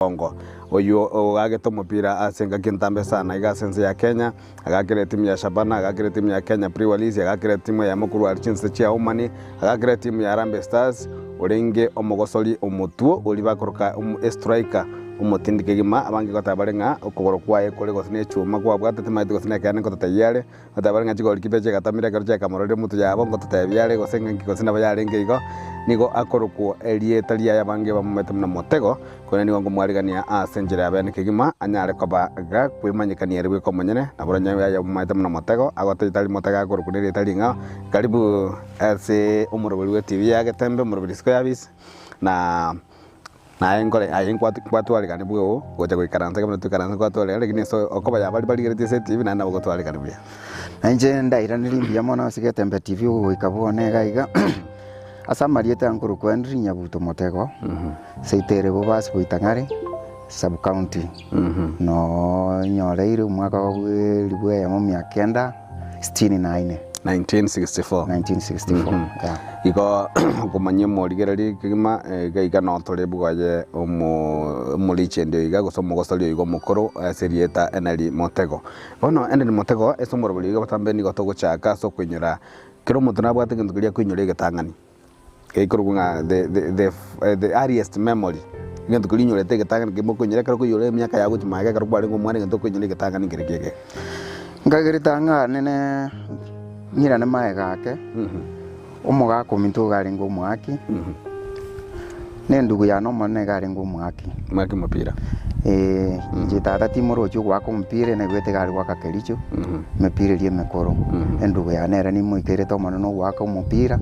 Kongo, oyio oagete omopira ase engaki entambe sana iga ase ense ya Kenya, agakera etimu ya Shabana, agakera etimu ya Kenya Breweries, agakera etimu eyemo korwa aria chinse chia Omani, agakera etimu ya Harambee Stars, orenge omogosori omotwo oria bakoroka estriker omotindi kegima, abange goteba bare ng'a okogoro kwaye kore gose ne echuma kwabwate timanyeti gose nekeene ngototebia are. Goteba ng'a chigori chibe chiagatamire ekero chiakamororire omonto yabo, ngototebia are gose ng'a inki gose nabo yarenge igo, nigo akorokwa erieta riaye abange bamomanyete buna Motego, korende nigo nkomwarigania ase enchera ya bene kegima, anyare koba gakwemanyekania ere bweka omonyene, nabo oranyare aye omomanyete buna Motego, agotebia tari Motego akorokwa nerieta ring'ao. Karibu ase omoroberi bwe TV ya Getembe, omoroberi isiko ya Abisi, na. Naye nkore aye nkwatwareganigwe oo gocha goikaransa ekero toikaransa nkwatwaregana lakini ase okoba ya baria barigeretie ase etibi naende nabo gotwaregana buya. Na inche ndairanerie mbuya mono ase Getembe TV ogoika bono iga iga, ase amarieta aya nkorokwa Henry Nyabuto Motego, seito ere Bobasi Boitang'are, sub county, noo nyoreire omwaka bwa elifu eyemo mia kenda. sitini na ine. 1964. 1964, yeah. Igo okomanyia omorigereria kegima iga iga noo tore bwaye omo omorichendi oyo iga gose omogosori oyo iga omokoro ase erieta Henry Motego. Bono Henry Motego ase omorobori oyo iga botambe nigo togochaka ase okoinyora kera omonto nabwate egento keria akoinyora egetang'ani. Gekorokwa ng'a the the the the earliest memory, egento keria onyorete egetang'ani kemo okoinyora ekero okoinyora emiaka yago gochia magega ekero kwarenge omwana egento okoinyora egetang'ani nkere ki eke? Nkagerete ang'e nene ng'irane magega ake, omogaka ominto iga arenge omoaki, na endugu yane omonene iga arenge omoaki. Omoaki omopira. Eeh, inche tata timorochi ogoaka omopira naigwete iga are goaka kericho, emepira eria emekoro. Endugu yane ere nimoikerete omonene ogoaka omopira,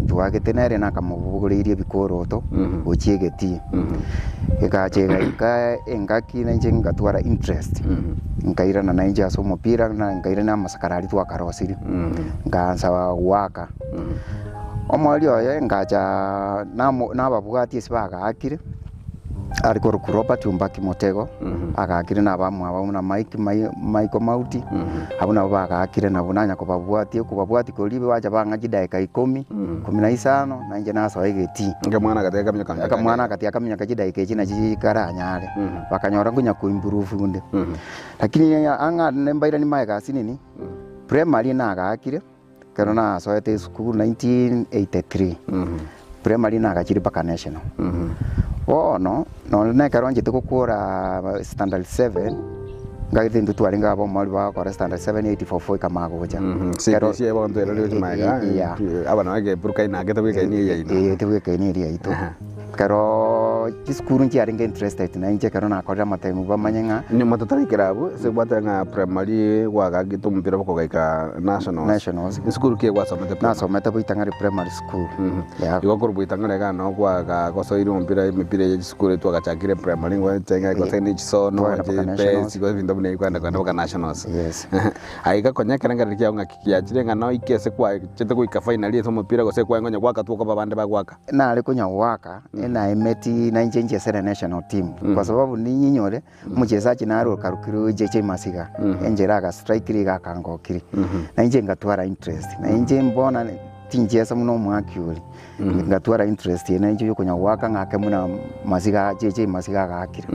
ntwagete nere nakamobogoreirie ebikoroto gochia egetii. Egacha egaika engaki nainche ngatwara interest, nkairana nainche ase omopira na nkairana amasakara aria twakarosirie, nkaansa goaka. Omoerio oye ngacha namo nababwatia ase bagaakire. Are korokwa Robert Ombaki Motego, agaakire na abamwabo buna Mike Michael Mauti, abwo nabo bagaakire nabwo nanya kobabwatia, okobabwatia koria bacha bang'a chidaeka ikomi, ikomi na isano, na inche nasoa egetii. Akamwana gati gakaminyoka minyoka Akamwana agati akaminyoka chidaeka echi nachi chikaranyare, bakanyora nkonya ko improve inde. Lakini ang'e mbairani magega asinini, primary nagaakire. Ekero nasoete esukuru 1983, primary nagachire mpaka national. Bono, nonye na ekero nchete gokora standard seven, nkagete intwe twarenge aba omwalimu bagokora standard seven, eight, four, four ekamanya gocha. Ekero- CBC ebo ntwere rigochi magega, Yeah. aba nabo egeburuka inake tebwekaini eye yaino. Eh, tebwekaini eria yaito. Ekeroo chisukuru nchiarenge interested na inche ekero nakorire amatemu bamanye ng'a. Nyuma totaraikera abwo, ase gwateba ng'a primary gwagakete omopira bokogaika nationals. Nationals. Esukuru ki gwasomete primary? Nasomete Boitang'are Primary School. Yeah. Igo korwa Boitang'are iga noo kwagagosoire omopira emepira eye chisukuru eye twagachakire primary ngwachenge gose ne chisono, Twagenda mpaka nationals. chibesi gose ebinto buna ebi kwagenda kogenda mpaka nationals. Yes. Aiga konya ekerengererio kiago ng'aki kiachire ng'a noike ase kwachete goika finally ase omopira gose kwarenge onye gwaka twokoba abande bagwaka. Nare konya goaka naemeti nainche nchesere national team kwa sababu ninyinyore omochesachi nare okarokire JJ Masiga enchera aga strikire iga akangokiri nainche ngatwara interest nainche mbona tinchesa buna omwaki oria ngatwara interest eye nainche yokonya goaka ng'ake buna Masiga JJ Masiga agakire.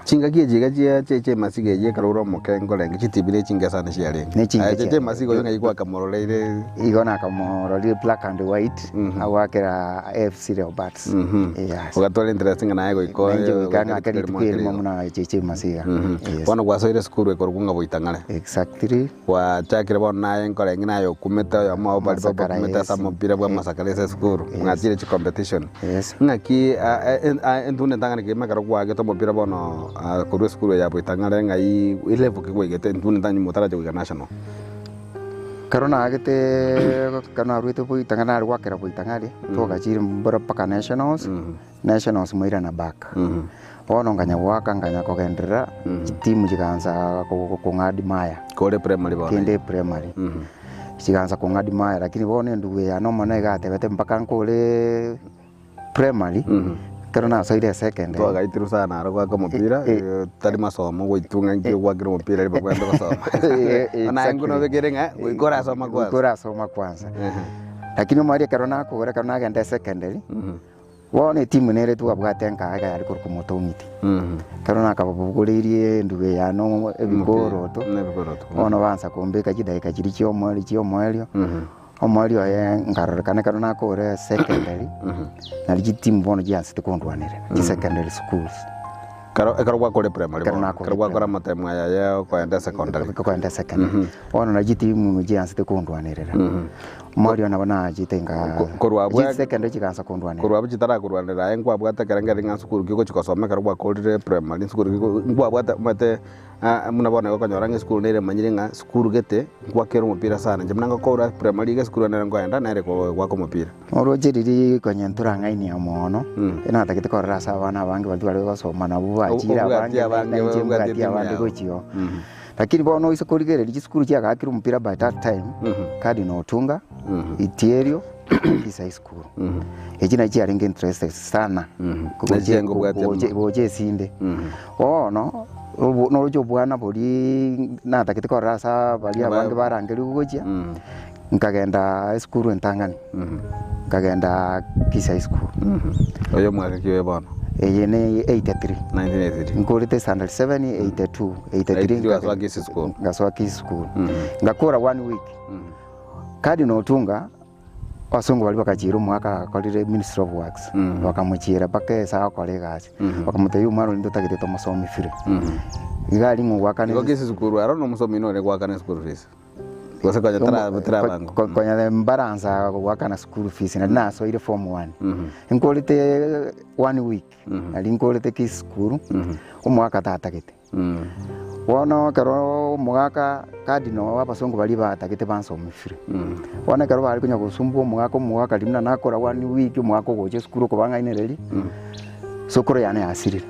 Chingaki echi iga chia JJ Masiga eyio ekero ore omoke nkorenge chitibi ne chinke sana chiarenge. Ne chinke Aye JJ chiarenge. Masiga oyio ng'ai gwakamoronire? Igo nakamororire black and white agoakera AFC Leopards. Yes. Ogatwara interest ng'a naye goika Nainche oye goika goika ng'ake rituko rituko erimo erimo akere igo. buna JJ Masiga. Yes. Bono gwasoire esukuru ekorokwa ng'a Boitang'are. Exactly. Gwachakire bono naye nkorenge naye okumete oyomo obo baria Amasakara, bakumete ase yes. omopira bwa amasakara ase esukuru, Yes. mwachire chicompetition. Yes. Ng'aki entunda entang'ani kegima ekero gwagete omopira bono korwa esukuru eye ya Boitang'are ng'ai elevel ki gwaigete entunda entang'ani nyuma otaracha goika national? Ekero naagete ekero naruete Boitang'are nare goakera Boitang'are, twagachire mboro mpaka nationals, nationals moirana back. Bono nkanya goaka nkanya kogenderera, chitimu chigaansa kong'a admire. Kore primary bono Kende primary. Chigaansa kong'a admire lakini bono endugu eye yane omonene iga atebete mpaka nkore primary, ekero nasoire esecondary. Twagaitirwe sana aro goaka omopira, tari masomo goitwa ng'a inki ogwakera omopira riria babwenerete gosoma. Naye Exactly. nobekere ng'a goika orasoma Goika kwanza. orasoma kwanza. Lakini omoerio ekero nakogora ekero nagenda esecondary. Bono etimu nere twabwate enkaga yare korokwa Motong'iti. Ekero nakababogoreirie endugu eye yane omo ebikoroto, bono bansa kombeka chidaeka chiria chia omoerio chia omoerio, omoerio oye nkarorekana ekero nakore secondary, nari chitimu bono chiansete kondwanerera, chisecondary schools. Ekero ekero gwakore primary Ekero bono, nakore ekero gwakora amatemo aya ya okoenda secondary. Koenda secondary. Bono nari chitimu chiansete kondwanerera. Omoerio nabo nachete nka Ko- korwa abwo- chisecondary chikansa kondwanerera. Korwa abwo chitarakorwanerera aye nkwabwate ekerengerio ng'a nsukuru ki ogochi gosoma ekero gwakorire primary, nsukuru ki ogo nkwabwate omanyete buna bono igo okonyora ng'a esukuru nere emanyire ng'a sukuru gete nkwakera omopira sana. Inche buna ngokora primary iga esukuru nere nkoenda nere ko goaka omopira. Oroche riria konya ntorang'ainia mono, natagete korora ase abana abange baria tware gosoma nabwo bachire Obwati abange abange, na inche obwati mbwati etimu abande yao. gochia oo. Lakini bono oise korigereria chisukuru chiagakire omopira by that time, Cardinal Otunga, Itierio, Kisa High School. Echi nachi chiarenge interested sana Nachi chiangobwatia mono. gocha esinde. Bono, obo noroche obwana boria natagete korora ase baria abange barangerigwe gochia, nkagenda esukuru entang'ani, nkagenda Kisii High School. Oyo omwaka ki oyo bono? Eye ne 83. 1983. Nkorete standard 7, 82, 83 83 wasoa Kisii School. Ngasoa Kisii School. Ngakora one week. Cardinal Otunga, abasongo baria bakachiira omwaka agakorire Ministry of Works, bakamochiera mpaka ase agokora egasi. Bakamotebia omwana oria ntotagete tomosomi free. Iga aria ng'a ogoakana Igo Kisii School aro nomosomi nore goakana eschool fees? Gose konya tara tarabango. Konya mbaransa goakana school fees nari nasoire form one. Nkorete one week, nari nkorete Kisii school, omwaka tatagete. Bono ekero omogaka cardinal abasongo baria batagete bansomie free. Bono ekero bare konya gosumbua omogaka, omogaka riria buna nakora one week omogaka ogocha esukuru okobang'ainereria, sokoro yane yasirire.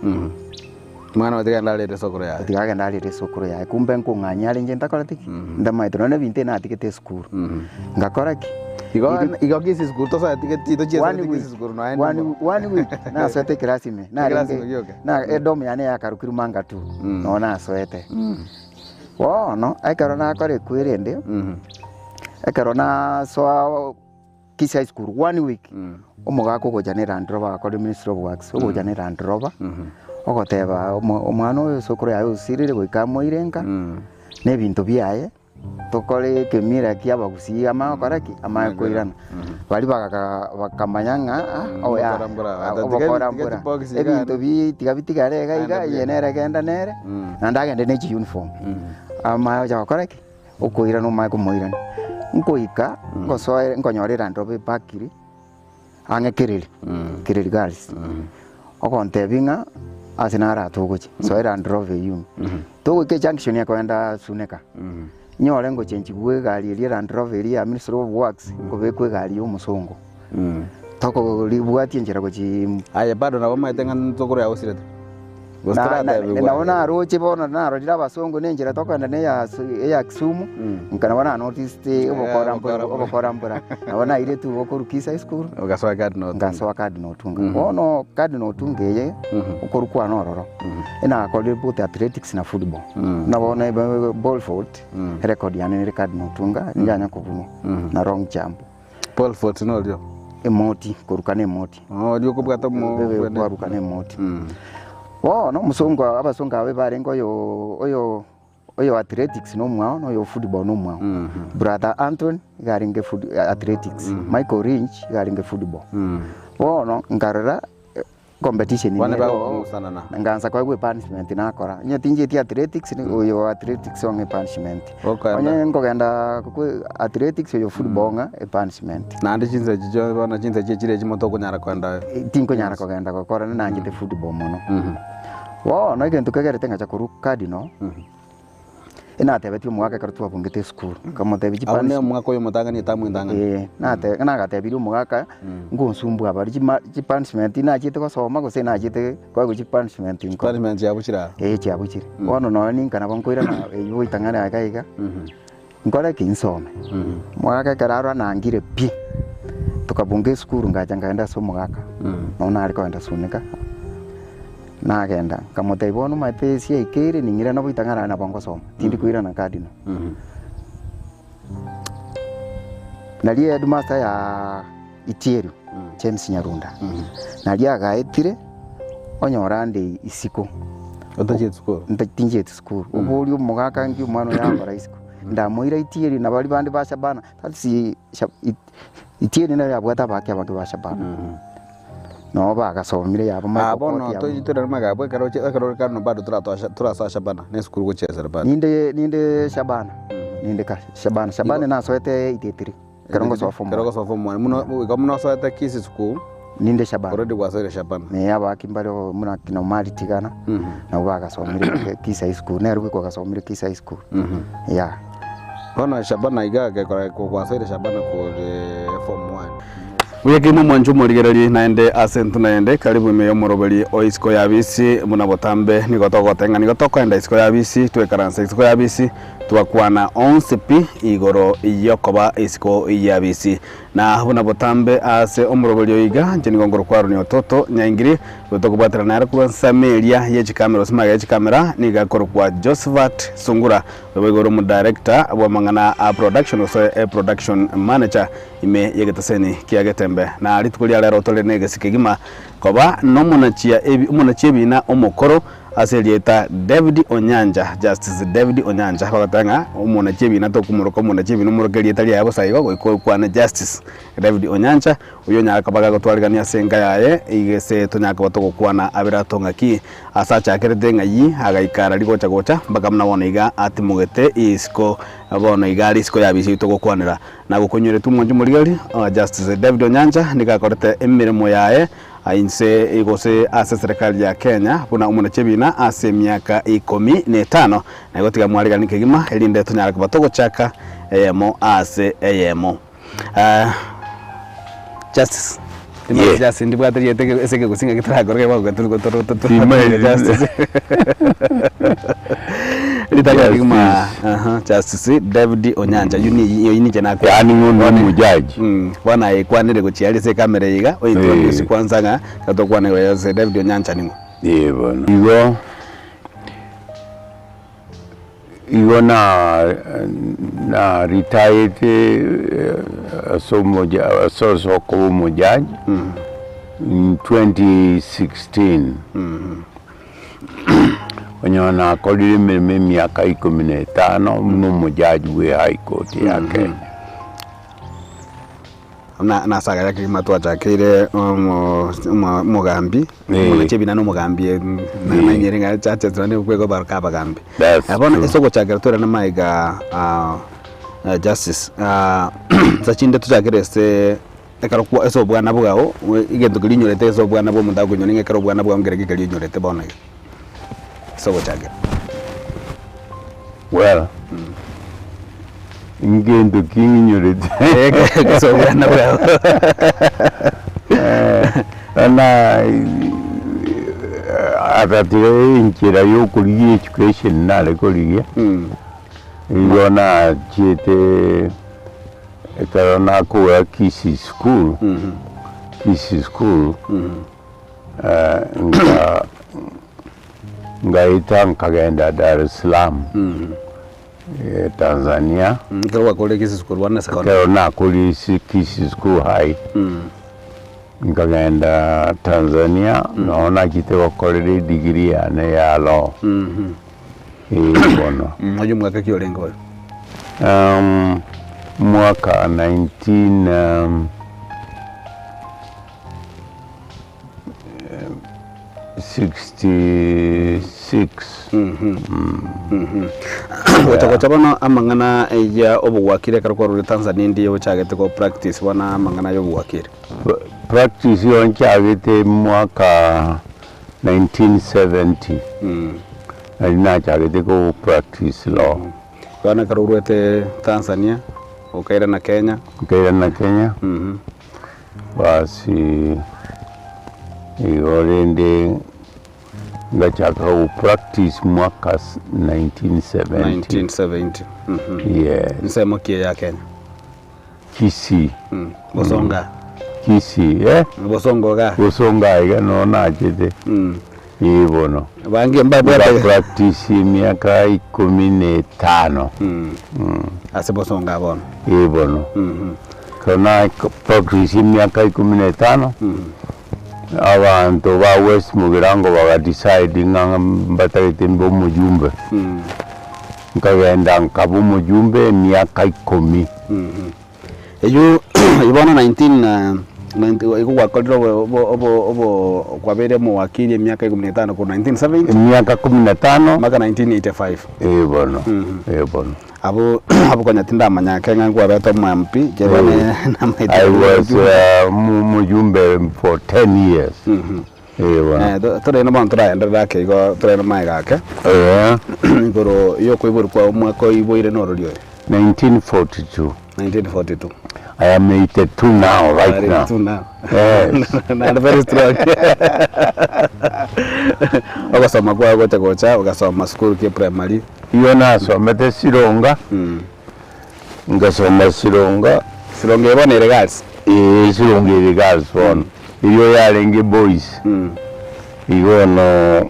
Omwana oyo tiga agende arere esokoro yaye. Tiga agende arere esokoro yaye, kumbe nkong'anyia are inche ntakoreti ki? Ndamaete nonya ebinto ebi natigete esukuru. Ngakora ki? Igo igo Kisii school tosoeti geti One tochiesete week, Kisii school nonya one, ndimo. one week nasoete ekerasi ime, Ekerasi narenge ime gioka. na edomu yane yakarokirwe manga two, noo nasoete. Bono, ekero nakora ekweri ende, ekero nasoa Kisii High School one week, omogaka ogocha ne Land Rover agakora Ministry of Works, ogocha ne Land Rover, ogoteba omo omwana oyo sokoro yaye osirire goika amoire nka, na ebinto biaye, tokore ekemira kia abagusii amanye gokora ki? Amanye koirana. Baria bagaka bakamanya ng'a ah oya Obokora mbora, ata tiga obokora tiga mbora, chibox iga ebinto ande. bi tiga bitigare iga iga, Aende eye buya. nere genda nere, naende agende ne chiuniform. Amanye gocha gokora ki? Okoirana omanye komoirania. Nkoika, ngosoe nkonyora Land Rover epakire, ang'e Kereri, Kereri Girls. Ogontebia ng'a ase naro aa togochia, soa Land Rover eywo ime. Togoika ejunction ekoenda Suneka, nyore ngochenchigwa egari eria Land Rover eria ya Ministry of Works, nkobekwa egari ya omosongo. Tokoribwatia enchera gochia. Aye bado nabo omanyete ng'a nsokoro yago osirete? Gose Na- na- toratebigwa? nabo naroche bono narorire abasongo na enchera tokogenda na eya eya Kisumu, nka nabo na noticed obokora mbora obokora mbora. obokora mbora. Nabo nairetwe igo korwa Kisii High School, Ogasoa Cardinal Otunga. ngasoa Cardinal Otunga. Bono Cardinal Otunga eye, okorwa kwane ororo, enakorire both athletics na football. Buna bono ebe Bolford, erecord yane nere Cardinal Otunga, njanya kobunwa, na long jump. Paul Fort norio? Emoti, koruka na emoti. Oh, oria okobwata omo Bebe bwene. kwaruka na emoti. Mm. Bono omosongo abasongo abe barenge oyo oyo oyo athletics na omwao na oyo football na omwao. Mhm. Brother Anthony iga arenge foot athletics, Michael Lynch iga arenge football. Mm. Bono nkarora competition Bane nere oo, bagokong'usanana. ngansa koegwa epunishment nakora, onye tinchieti athletics ni oyo athletics ong'e epunishment. Okoenda. Onye nkogenda kwe athletics oyo football ong'a epunishment. Naende chinsa echi chio bono chinsa echi chire echimo tokonyara koenda Tinkonyara kogenda gokora nanchete football mono. Bono egento kegerete ngacha korwa Cardinal, Enatebetie omogaka ekero twabungete esukuru, nkamotebia Abwo ne chipunishment omwaka oyo omotang'ani etamu entang'ani. Eh, nate nagatebirie omogaka, ngonsumbua baria chima chipunishment nachiete gosoma gose nachiete koegwa chipunishment nko. Punishment chiabuchire aa. Eh chiabuchire. Bono nonye ninka nabo nkoirana eywo goitang'ana iga iga, nkore ki? Nsome. Omogaka ekero arora nangire pi, tokabunga esukuru ngacha nkaenda ase omogaka, nonye nare kogenda Sunika. Nagenda, nkamotebia, Bono omanyete ase yaikeire, ning'irane goita ng'a nare nabo ngosoma, tindi koirana Cardinal. Nario headmaster ya Itierio, James Nyarunda. Nario agaetire, onyora ande isiko. Otachieti sukuru? Nta tinchieti sukuru. Oboria omogaka nki omwana oyo akora isiko. Ndamoira itieri na baria bande ba Shabana, that's itieri nero yabwate abaaki abange ba Shabana. Noo bagasomire yabo Ah, Michael bono Koti toi abwo. toirane magega abwo ekero oche ekero ore kare bado toratoa torasoa Shabana na esukuru gochiesera bado. Ninde ninde Shabana, ninde ka Shabana, Shabana nasoete eighty three ekero ngosoa form Ekero one. ogosoa form one, buna igo buna osoete Kisii school, Ninde Shabana. already gwasoire Shabana. Eh, abaaki mbare oo buna kina Omari Tigana, nabwo bagasomire Kisii High School, nere bweka ogasomire Kisii High School, yeah. Bono Shabana iga agekora gwasoire Shabana kore form one. Buya kegima omwanche omorigererie naende ase intwe naende karibu ime y'omoroberi o isiko ya bisi buna botambe nigo togoteba ng'a nigo tokoenda isiko ya bisi twekaranse isiko ya bisi twakwana onsi pi igoro y'okoba isiko ya bisi na buna botambe ase omoroberi oyo iga inche nigo nkorokwa Aaron Ototo Nyaingiri oyo tokobwatera nere korwa ensemo eria ye chikamera gose magega ye chikamera nigo akorokwa Josephat Sungura oyo boigo ore omodirector bw'amang'ana a production gose production manager. Ime y'egetaseni kia Getembe, na rituko ria rero tore negesio kegima koba nomonachia ebi omonachia ebina omokoro ase erieta David Onyanja, Justice David Onyanja, bagoteba ng'a omonachia ebina tokomoroka omonachia ebina omoroke erieta riaye bosa igo goika okwane Justice David Onyanja, oyio onyare koba gagotwarigania ase enka yaye igese tonyare koba togokwana abere ato ng'aki ase achakerete ng'ai agaika arari gocha gocha mpaka buna bono iga atimogete isiko bono iga are isiko ya bisi togokwanera. Na gokonyoretwe omwancho omorigari, Justice David Onyancha nigo akorete emeremo yaye inse gose ase eserekari ya Kenya buna omonachebina ase emiaka ikomi na etano, na igo tiga mwariganie kegima erinde tonyare koba togochaka eyemo ase eyemo. Justice Yeah. Justice ndibwate rieta ase ekegusii ng'aki torakore Timaeti. Justice Ritang'ani rigima Justice. aha, Justice David Onyancha oyio ni oyio ninche nakwana Yaani ng'o no omojaji. Bono aye kwanire gochia aria ase ekamera eye iga, ointroduce Eh. kwanza ng'a ekero tokwana igoro ya Justice David Onyancha ning'o. Ee bono. Igo, igo na na retired ase omoja ase ase okoba omojaji in 2016. Onye nakorire emeremo emiaka ikomi na etano buna omojaji bwe High Court ya Kenya. Buna nase agaya kegima twachakeire omo omo omogambi, Eh. omonachi ebina na omogambi namanyire ng'a churches naende nigo baroka abagambi. That's Bono true. ase ogochakera tore maiga justice nsa chinde tochakere ase ekero kwa ase obwana bwao, egento keria onyorete ase obwana bwa omonto akonyora ng'a ekero obwana bwao nkereki keria onyorete bono iga, ase ogochakera. Well, ngento ki ng'inyorete? Ase obwana bwao. Buna agatira enchera ya okorigia education nare korigia, igo nachiete ekero nakogora Kisii school, Kisii school, nka ngaeta nkagenda Dar es Salaam, Tanzania. Ekero gwakorire Kisii school bono secondary. Ekero nakorire ase Kisii school high, nkagenda Tanzania, noo nachete gokorera edegree yane ya law. Ee bono. Oyio omwaka ki orenge oyo? Mwaka 19 66. Gocha gocha bono amang'ana ya obogwakire ekero kwarure Tanzania ndiyo ochagete go practice bono amang'ana ya obogwakire. Practice igo nchagete mwaka 1970 nari nachagete go practice law. Bono ekero orwete Tanzania okairana Kenya. Nkairana Kenya. Basi igo rende ngachaka go practice mwaka 1970. 1970. Yes. Nsemo ki ya Kenya? Kisii. Bosonga. Kisii eh? Bosongo iga. Bosonga iga noo nachete. Ee bono. Abange mbabwate. Nga practice emiaka ikomi na etano. Ase Bosonga bono. Ee bono. Ekero na practice emiaka ikomi na etano, abanto ba West Mugirango baga decide ng'a mbatagete mbe omojumbe. Nkagenda nkaba omojumbe emiaka ikomi. Eywo eywo bono 19 90 igo gwakorire obo obo obo obo kwabeire omowakili emiaka ikomi na etano korwa 1970 Emiaka kumi na tano. mpaka 1985. Eh bono, eh bono. Abwo abwo konya tindamanya ake ng'a nkwabete omo MP, ekiagera namaete I was omojumbe for 10 years. Eh bono. Torende bono toraenderere ake igo torende magega ake, igoro ya okoiborwa kwao omwaka oiboire norori oyo? 1942. 1942. I am 82 now, right now. 82 now. Yes. Naende very strong. Ogosoma kwao gocha gocha ogasoma sukuru ki primary. Igo nasomete Sironga, ngasoma Sironga. Sironga eye bono ere girls? Ee, Sironga ere girls bono. Erio yarenge boys. Igo bono,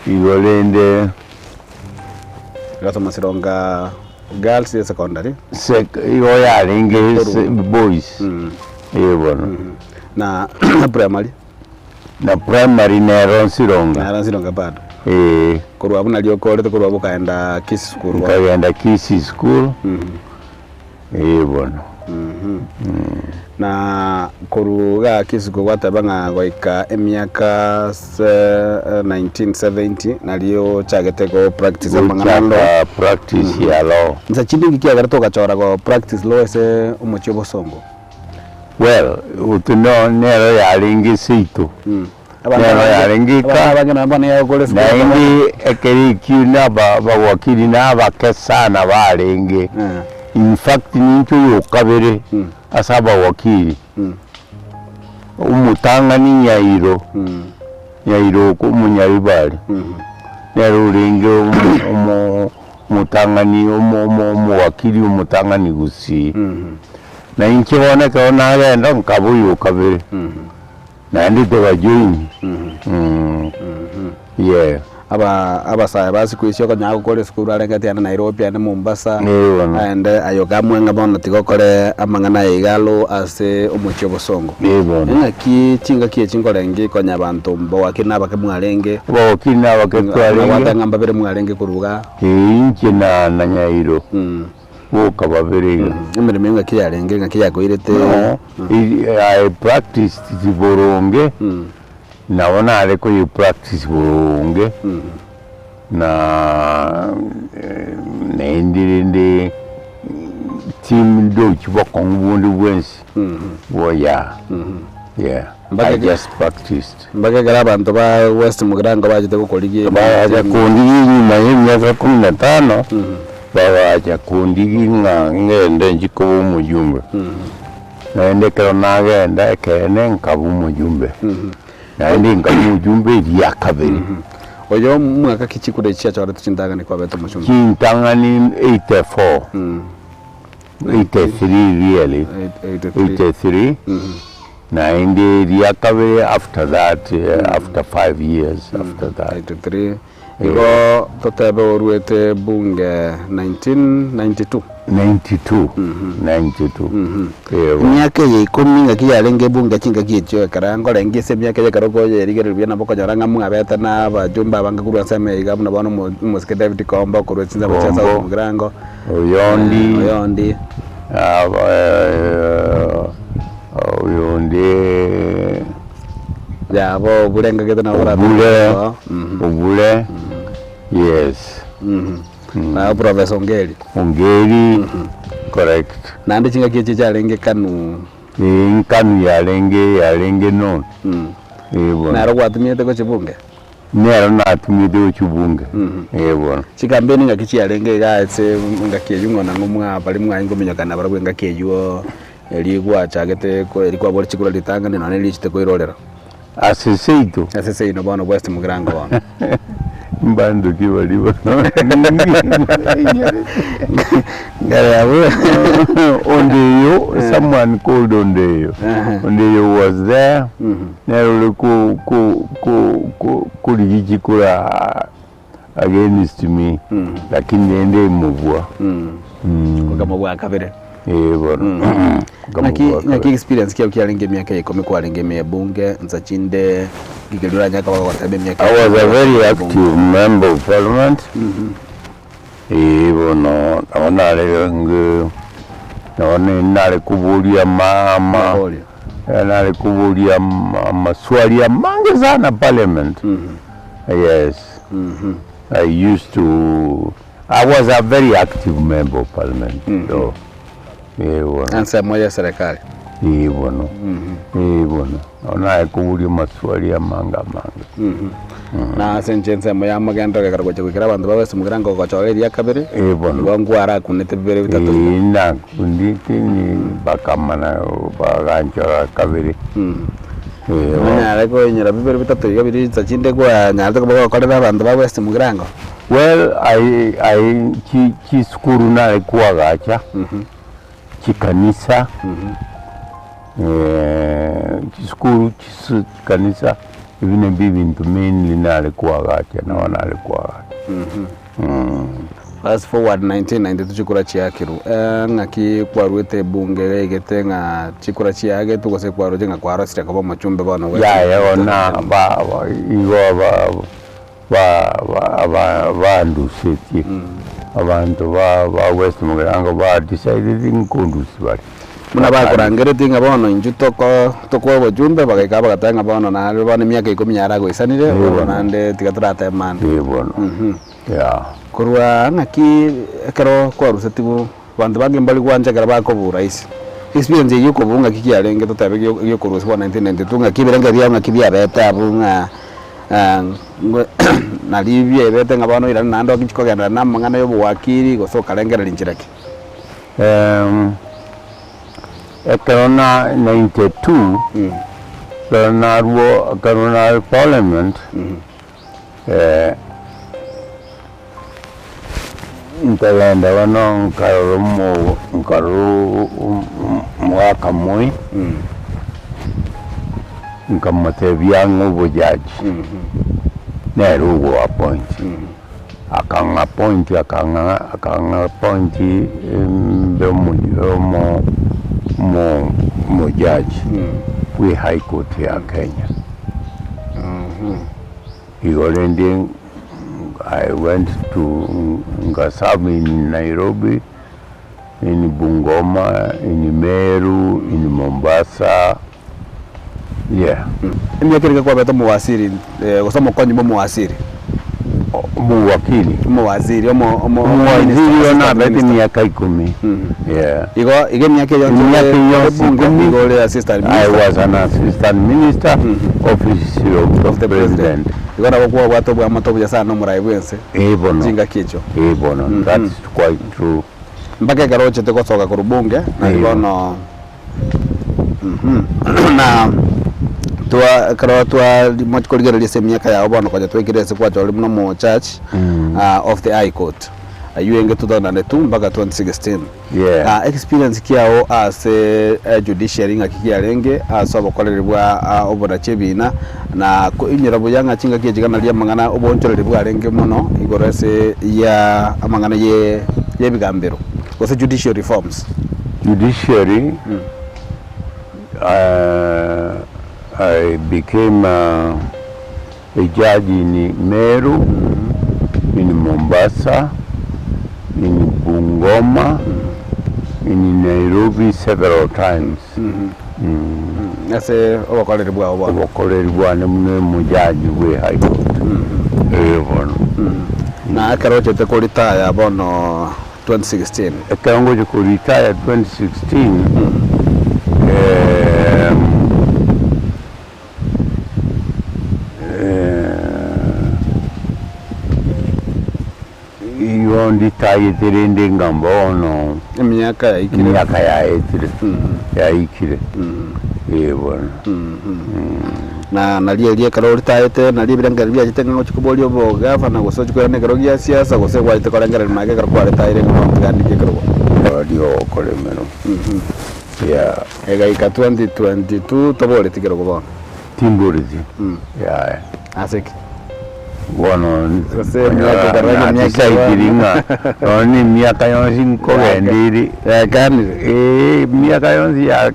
igo rende. Ogasoma Sironga girls secondary? Sec igo yarenge boys, ee bono. Na primary? Na primary nero Nsironga. Nero Nsironga bado. Ee. Korwa abwo nario okorete korwa abwo okaenda Kisii school bono. Nkagenda Kisii school, ee bono. Na korwa igaa Kisii school gwateba ng'a goika emiaka se 1970 nario ochagete go practice amang'ana a law. Gochaka practice ya law. Inse chinde inki kiagerete ogachora go practice law ase omochie o Bosongo? Well, gotwe no nero yarenge seito, nero yarenge eka, naende ekero ekio na aba abawakili na abake sana barenge, in fact ninche oyo okabere ase abawakili, omotang'ani Nyairo, Nyairo oko omonyaribari, nere orenge omo omo omotang'ani omo omo omowakili omotang'ani gusii. Na inche bono ekero nagenda nkaba oyo okabere, naende togajoin yeah. Aba abasae ba siku ici okonyara gokora esukuru arengeti aende Nairobi aende Mombasa, Ee bono. aende aye okamua ng'a bono tiga okore amang'ana aya iga alo ase omochie o Bosongo. Ee bono. Eng'aki chingaki echi nkorenge konya abanto mbawakiri na abake mwarenge, Abawakiri na abake twarenge. nabwate ng'a mbabere mwarenge korwa igaa. Ee inche na na Nyairo. Boka babere iga. Emeremo engaki yarenge engaki yakoirete. No, I practiced boronge, nabo nare koye practice boronge, na naende rende tindochi bokong'u bonde bwensi, yeah, yeah, I just practiced. Mpaka ekero abanto ba West Mugirango bachete gokorigia Bagacha kondigia enyuma y'emiaka ikomi na tano, bagacha kondigia ng'a ngende nchie koba omojumbe. Naende ekero nagenda ekeene nkaba omojumbe. Naende nkaba omojumbe eria kabere. Oyo omwaka ki chikura echi chiachorete chintang'ani kwabete omochumbe? Chintang'ani 84, 83 really, 83. Naende eria kabere after that after 5 years after that. 83 Igo totebe oruete bunge 1992. 92 92 eeh. Emiaka eye ikomi ng'aki yarenge ebunge chingaki echio ekero nkorenge ase emiaka eye ekero okoyerigereria buya nabo okonyora ng'a mwabete na abajumbe abange korwa ase ime iga buna bono omo omosike David Kombo korwa chinsemo chia South Kombo, Mugirango, Oyondi, Oyondi. Oyonde Yabo obure ngagete nabo Obure, Obure, yes. Na Professor Ongeri. Ongeri, correct. Naende chingaki echi chiarenge kanu. Ee, nkanu yarenge yarenge known. Ee bono. Naro gwatumiete gochia bunge? Nero natumiete gochia bunge. Ee bono. Chikampeni ngaki chiarenge iga ase engaki eywo ng'a nang'o mwa baria mwaye nkominyokana nabarabwo engaki eywo eria gwachagete ko eria kwabora chikura ritang'ani nonye riachete koirorera. Ase seito. Ase seino bono West Mugirango bono. Mbanduki baria bono. Ngare abwo. Ondeyo, someone called Ondeyo. Ondeyo was there, nere ore ko ko ko ko korigia chikura against me, lakini rende imobua. Okamo bwa kabere. Eh, bono. Naki Nkamobua naki kabere. experience kiao kiarenge emiaka ya ikomi kwarenge ime ebunge nsa chinde ngikeria oranyare koba gogoteba emiaka I was a very ebunge. active member of parliament. Eh, bono nabo narenge nabo nare koboria ama ama Maborio. nare koboria ama amaswali amange sana parliament. Yes. I used to I was a very active member of parliament. So, eh, bono. Ensemo ya eserekari. Eh, bono. Eh, bono. Nabo nare koboria amaswali amange amange. Na ase inche ensemo ya mogendo egekero gocha goikera abanto babe ase omogirango ogochora eria kabere, Eh, bono. nigo nkwarakunete bibere bitato iga. Eh, nakundete ni bakamana baganchora kabere. Eh, bono. Nonyare koinyora bibere bitato iga biria chinsa chinde kwanyarete koba gokorera abanto ba West Mugirango? Well, I, I, chi, chisukuru nare kwagacha chikanisa eh, chisukuru chisu chikanisa ebi nabio ebinto mainly nare kwagacha nabo nare kwagacha. Fast forward 1992 chikura chiakirwe, ng'aki kwarwete ebunge yaigete ng'a chikura chiagetwe gose kwaroche ng'a kwarosire koba omochumbe bono bwe Yaya ona ba, ba, igo ba, ba, ba, ba, bandusetie abanto ba, ba West Mugirango ba decided nkondusi bare. Buna bakorangeretie ng'a bono intwe toko tokoa obochumbe bagaika bagateba ng'a bono nare bono emiaka ikomi yaragoisanire bono naende tiga toratemane. Eh, bono. Yeah. Korwa ng'aki ekero kwarusetigwe abanto bange mbari gwancha ekero bakobura ase. Experience eywo okobua ng'aki kiarenge totebe gio giokorusia bono 1992 ng'aki ebirengererio biao ng'aki biabete abwo ng'a nari biaebete ng'a bono oirane naende ochi kogenderera na amang'ana ya obowakili gose okarengereria nchera ki? Ekero na 92 ekero narwo ekero nare parliament nkagenda bono nkarora omo nkarora omogaka moi, nkamotebia ng'a obojaji, nere ogo appoint, akang'a appoint akang'a akang'a appoint mbe omo omo omo omojaji bwa ehigh court ya Kenya. Igo rende I went to nkaserve in Nairobi, in Bungoma, in Meru, in Mombasa, yeah. Emiaka erika kwabete omowasiri gose omokonyi bwa omowasiri? Omowakili. Omowaziri omo omo Omowaziri oyo nabete emiaka ikomi, yeah. Igo igo emiaka eye yonsi Emiaka eye yonsi ebunge ikomi, igo ore assistant I minister. was an assistant minister, office of Of the the president. president. Igo nabo kwabwate obwamate obuya sana na omorai bwa ense Eh bono, chingaki echio. eh bono, that's quite true. Mpaka ekero ochete gosoka korwa bunge nari Eeh. bono na twa ekero twa mochi korigereria ase emiaka yao bono konya twaikire ase kwachorire buna omo judge of the high court aywo enge 2002 mpaka 2016. Yeah. Experience kiao ase judiciary ng'aki kiarenge ase obokoreri bwa oborachi ebina na koinyora buya ng'a chingaki echi naria amang'ana oboonchoreri bwarenge mono igoro ase ya amang'ana ye ebigambero gose judicial reforms. Judiciary, I became a judge in Meru, in Mombasa, in Bungoma, in Nairobi several times. Ase obokoreri bwao bono. Obokoreri bwane buna omojaji bwe High Court. Eh bono. Na ekero ochete koritaya bono 2016. Ekero ngocha koritaya 2016, igo nditayete rende ng'a bono Emiaka yaikire. Emiaka yaetire, yaikire, eh bono. Na nario erio ekero oritayete nario ebirengererio biachete ng'a ochi koboria obogavana gose ochi koirana ekero gia siasa gose gwachete korengereria magega ekero kwaretayire ng'a bono tiga ndike ekerogo. Aria ogokora emeremo, yeah. Egaika 2022 toboreti kerogo bono. Timboreti, yaya. Ase ki? Bono Gose emiaka konyora ekero emiaka natisaidiri ng'a nonye na emiaka yonsi nkogenda ere, Yakanire. eh, emiaka yonsi ya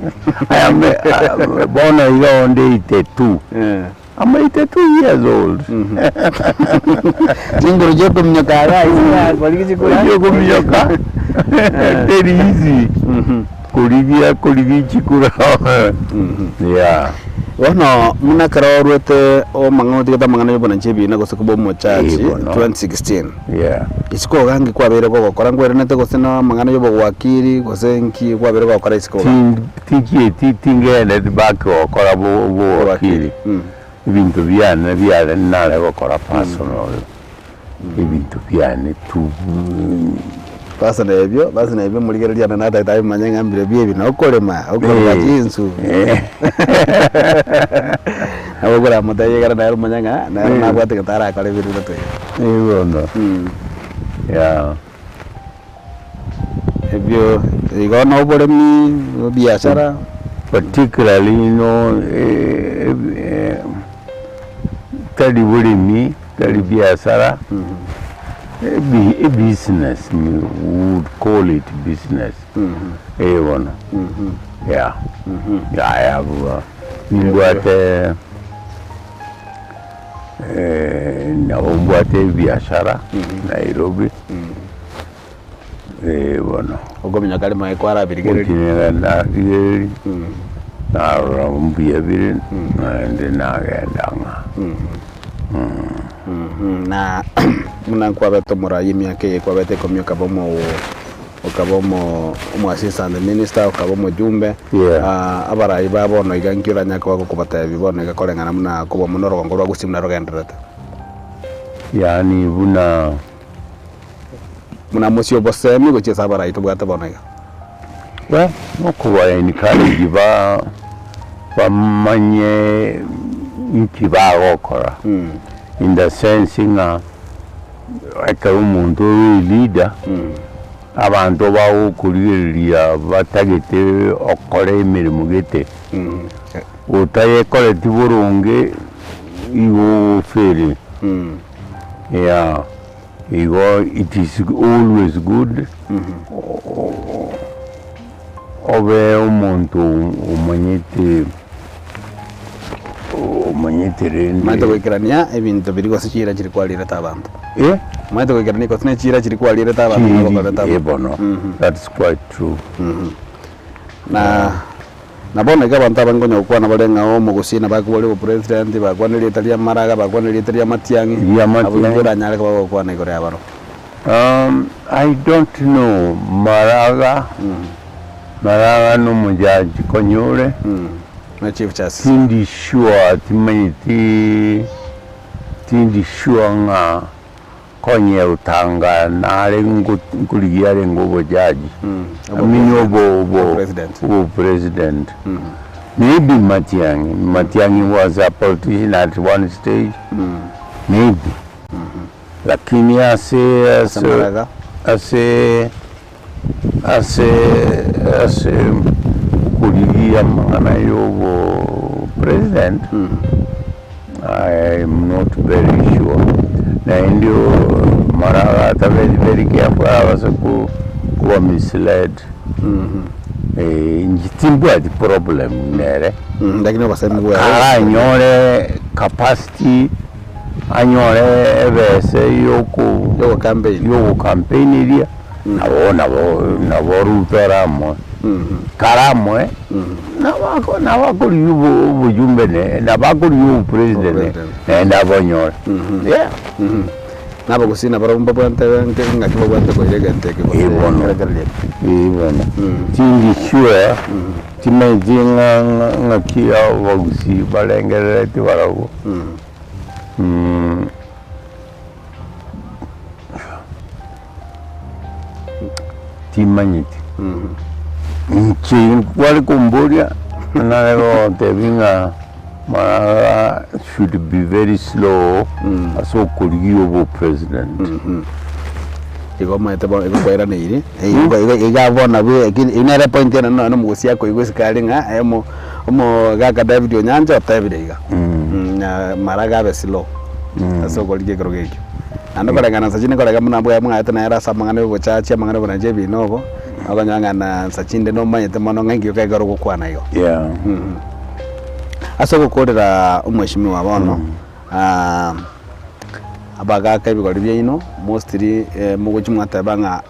I am a bono iga onde 82. Eh. I'm 82 years old. Chinguru chiokominyoka iga ase korigia chikura. Chiokominyoka teri easy korigia korigia chikura yeah. Bono buna ekero orwete omang'ana otigete amang'ana ya obonanchi ebina gose koba omochachi Eh, bono. 2016 Yeah. isiko iga nki kwabeire gogokora nkwerenete gose na amang'ana ya obowakili gose nki kwabeire gogokora isiko iga? Tin- Tichieti tingendereti back gokora bo obowakili, ebinto biane biare nare gokora personal, ebinto biane tu. Personal ebio, personal ebio morigereria ande natagete abimanye ng'a mbirobio ebi na okorema, okoruga chinsu, nabo okoramotebia ekero nere omanye ng'a nere nabwate egento arakore ebinto bitato ebi. Bono, yeah. Ebio igo na oboremi, ebiashara. Particularly you know tari boremi, tari biashara, ebi ebusiness we would call it business eh bono yeah yaya abwo nimbwate Nabo mbwate ebiashara Nairobi, bono. Okominyoka rimo aye kwarabirigereria. Gochi narigereria, narora mbuya bire, naende nagenda ng'a. Na buna nkwabete omorai emiaka eye kwabete ikomi okaba omo okaba omo omo assistant minister, okaba omojumbe, Yeah. abarai ba bono iga nki oranyare koba gokobatebia bono iga koreng'ana buna kobua mono orogongo rwa Gusii buna rogendererete? Yaani buna. Buna mosie obosemi gochia ase abarai tobwate bono iga. Well, nokoba encourage ba bamanye nki bagokora in the sense ng'a Ekero omonto ore eleader, abanto bagokorigereria batagete okore emeremo gete, otayekoreti boronge igo ogofail. Yeah, igo it is always good obe omonto omanyete omanyete rende. Omanyete goikerania ebinto biria gose chiira chiria kwarirete abanto. Eh? Omanyete goikerania gose ne chiira chiria kwarirete abanto Chiiri, nagokorete eh abanto. bono, that's quite true. Na na bono iga abanto abange konya gokwana bare ng'a omogusii nabo akobori obopresident, bakwane erieta ria Maraga, bakwane erieta ria Matiang'i, Ria abwo Matiang'i. inki oranyare koba gokwana igoro ya barobwo? I don't know Maraga, Maraga nomojaji konya ore, Na Chief Justice. tindi sure timanyeti tindi sure ng'a konya otanga nare ngo nkorigia arenge obojaji, I mean obo obo President. obo president. Maybe Matiang'i, Matiang'i was a politician at one stage, maybe. Lakini ase Ase amaraga. ase ase ase okorigia amang'ana ya obo president, I am not very sure. Naende maraga atabeti very careful arabase ko koba misled. Inche timbwati problem nere. Lakini obosemi bwaye. Aranyore capacity. Anyore ebese Yogocampaign. yogocampaineria, nabo nabo nabo Ruto aramoe. Karamoe, nabo ako nabo akorigia obo obojumbe ne nabo akorigia obopresident Obopresident. naende abonyore. Yeah. Na abagusii nabarabwo mbabwate nke ng'aki babwate koira egento eke gose Eh, bono. ekerekererio eke. Eh bono. Tindi sure, timanyeti ng'a ng'a ng'aki abagusii barengerereti barabwo. Timanyeti. Inche kware komboria, nare gogotebia ng'a Maraga should be very slow ase okorigia obopresident. Igo omanyete bono igo kwairaneiri, igo igo iga bono nabwo eki eywo nere epoint enene nonye na omogosi akoigwa isiko aria ng'a omo omogaka David Onyancha otebire iga, mara gabe slow. Ase okorigia ekerogo ekio. Naende okoreng'ana nsa chinde nkorega buna mbwaye mwaete nere ase amang'ana ya obochachi, amang'ana ya oboranche ebina obo, okonyora ng'a na nsa chinde nomanyete mono ng'a inki ekero ogokwana igo. Yeah. Ase ogokorera omweshimiwa bono, abagaka ebigori biaino mostly mogochia mwateba ng'a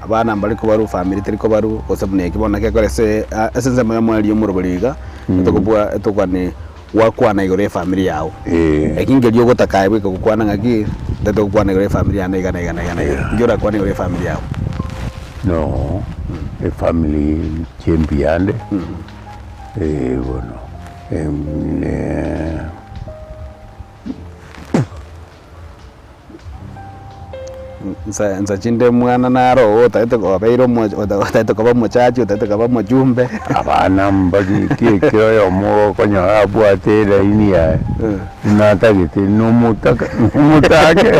abana mbari kobarwa, family teri kobarwa, gose buna eki bono naki ekore ase ase ensemo ya omweri omorobori iga, etokobua etokani gwakwana igoro ya efamiri yago. Eki nkeria ogotaka aye bweka gokwana ng'aki, ntagete gokwana igoro ya efamiri yane iga na iga na iga na iga. Nki orakwane igoro ya efamiri yago? No, efamiri inche mbuyande, bono Nsa nsa chinde omwana naro oo otagete obeire omo otagete koba omochachi otagete koba omojumbe. Abana mbari ki ekero oyomo okonyora abwate elaini yaye, buna atagete nomotaka nomotange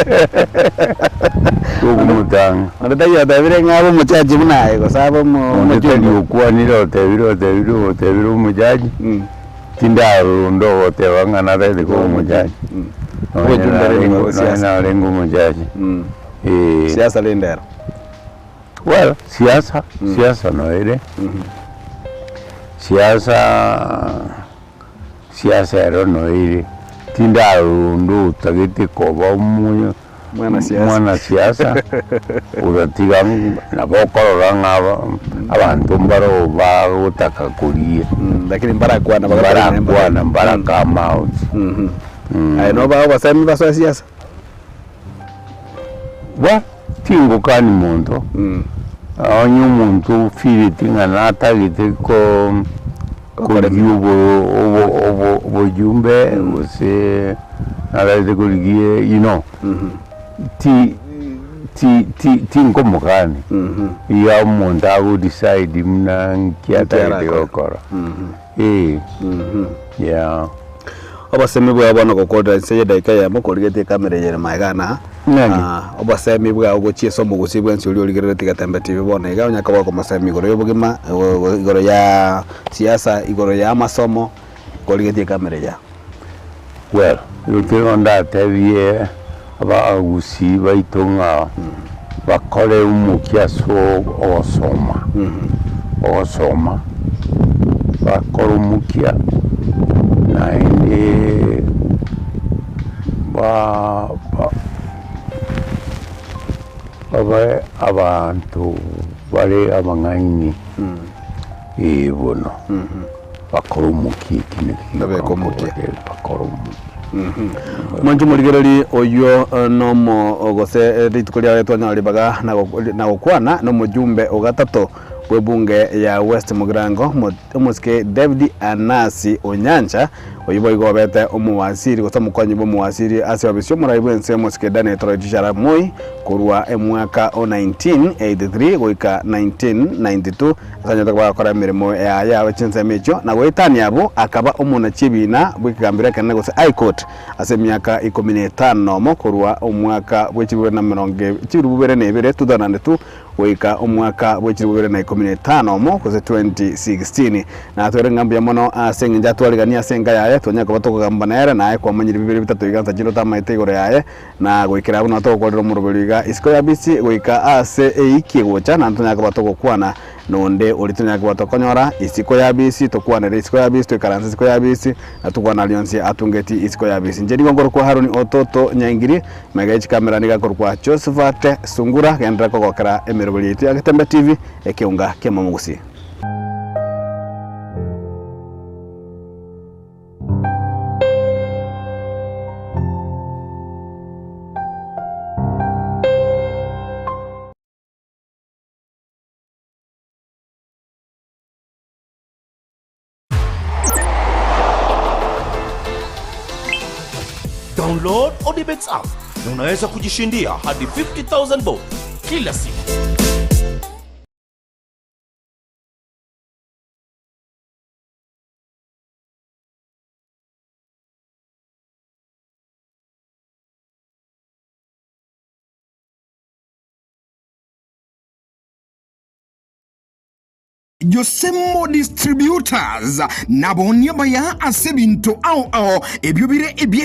tokomotanga. Onde taiyo otebire ng'a abe omochachi buna aye gose abe omo Onde tari omojumbe. okwanire otebire otebire otebire omochachi. Tindarora onde ogoteba ng'a natagete koba omojaji, nonye Obochumbe rende narenge bwa nonye siasa. narenge omojaji, eh. Siasa rende ero. Well, siasa, siasa noere, siasa, siasa ero noere, tindarora onde otagete koba omo. Mwanasiasa. Mwanasiasa otatiga nabo okorora ng'a abanto mbaro bagotaka koria. Lakini mbarakwana Mbarakwana mbara come out. Aye nobae obosemi basoe siasa? Bwa tingokani monto, onye omonto ofireti ng'a natagete ko korigia obo obojumbe gose nararete korigia you know, ti ti ti tinkomokani, iga omonto ago decide buna nki atagete gokora, eh, yeah. Obosemi bwao bono gokorera inse y'edaika eyemo korigetie ekamera eye ere magega aa, Ng'aki? obosemi bwao gochia ase omogusii bwensi oria origereretie Getembe TV bono iga onye koba okomosemi igoro y'obogima, igoro ya siasa, igoro ya amasomo, korigetie ekamera eye aa. Well, ekero ndatebie abagusii baito ng'a bakore omokia ase ogosoma, ogosoma, bakore omokia naende ba- ba babe abanto bare abang'aini. Ee bono, bakore omokia eki naki Babeke omokia. bakore omokia. Mwanche omorigereri oyio nomo gose rituko riaye twanyora ribaga na gokwana nomojumbe o gatato bw'ebunge ya West Mugirango omosike David Anasi Onyancha oyio boigo obete omowasiri gose omokonyi bw'omowasiri ase ofisi y'omorai bw'ense omosike Daniel Toroitich arap Moi korwa emwaka o 1983 goika 1992 Ase anyarete koba agokora emeremo yaye yabe chinsemo echio, na goetania abwo akaba omonachi ebiina bw'ekegambero ekenene gose High Court ase emiaka ikomi na etano nomo korwa omwaka bwe chilifu bibere na emerongo chilifu bibere na ibere, 2002, goika omwaka bwe chilifu bibere na ikomi na etano omo gose 2016. Natwere ng'a mbuya mono ase engencho atwariganie ase enka yaye, twanyare koba tokogamba nere, naye kwamanyire bibere bitato iga nsa chinde otamaete igoro yaye, Na goikera abwo nabo togokorera omoroberi iga isiko ya bisi goika aase eiki egocha, naende tonyare koba togokwana nonde oria tonyare koba tokonyora isiko ya bisi, tokwanere isiko ya bisi, toikaranse isiko ya bisi, na tokwane aria onsi atungeti isiko ya bisi. Inche nigo nkorokwa Haroni Ototo Nyaingiri, magega ye chikamera nigo akorokwa Josephat Sungura, genderera kogokera emeroberi yaito ya Getembe TV, ekeunga ki'omomogusi. Download Odibets app na unaweza kujishindia hadi 50000 bob kila siku. Josemo Distributors naboonie abaya ase ebinto ao ao ebio bire ebie.